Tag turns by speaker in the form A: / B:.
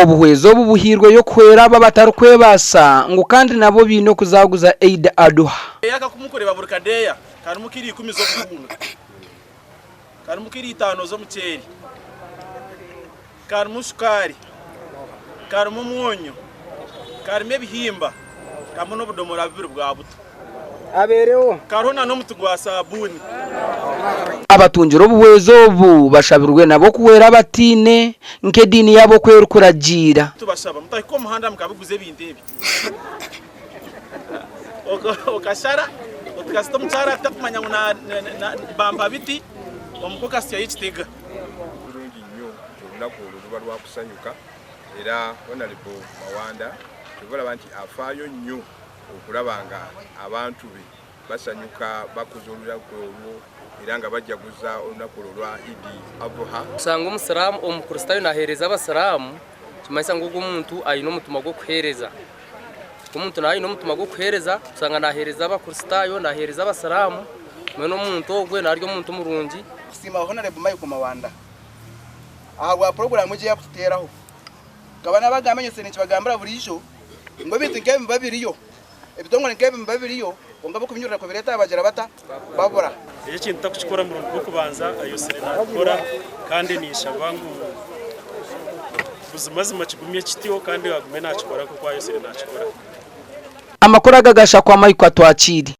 A: Obuhwezi obu buhairweyo kuhwera abo abatarikwebaasa ngu kandi nabo baine okuzaguza Eid Adhuha.
B: Akaku mukureeba buri kadeeya karimu kiro ikumi z'obuhunga, karimu kiro itaano z'omuceeri, karimu shukaari, karimu omwonyo, karimu ebihimba, karimu n'obudomora bubiri bwa buto.
C: Abeereho.
B: Kariho na n'omuti gwa saabuuni.
A: Abatungire obuhwezi obu bashabirwe nabo kuhwera abataine nk'ediini yaabo oku erikuragiira.
B: Tubashaba mutahika omu muhanda mukabiguza ebintu ebi. Okashara oti kasita omukyara atakumanya ngu bampa biti omuka okasyayo ekitega.
D: Kirungi nnyo nti olunaku olwo luba lwa kusanyuka era Honalebo Mawanda kyova olaba nti afaayo nnyo okulaba nga abantu be basanyuka bakuza olunaku olwo era nga bajaguza olunaku olwo olwa Idi Adhuha.
E: Kushanga omusiraamu omukristaayo naheereza abasiraamu nikimanyisa ngu ogwo omuntu aine omutima gw'okuheereza. Omuntu naaba aine omutima gw'okuheereza oshanga naheereza abakristaayo naheereza abasiraamu mbwenu omuntu ogwe naaba ari omuntu murungi.
C: Kusiima Honarebo Michael Mawanda ahabwa puroguraamu egi ei arikututeeraho. Nkaba naabagamba nyowe ninkibagambira buriijo ngu ebintu nk'ebi nibiba biriyo, ebitongore nk'ebi nibiba biriyo kwonka abarikubinyurira kubireeta bagira bata? Babura.
F: Eki ekintu takukikora omurundi gw'okubanza ayosire nakikora kandi ninshaba ngu buzimazima kigumye kityo kandi agume nakikora nk'oku ayosire nakikora.
A: Amakuru aga gashakwa Michael Atwakiire.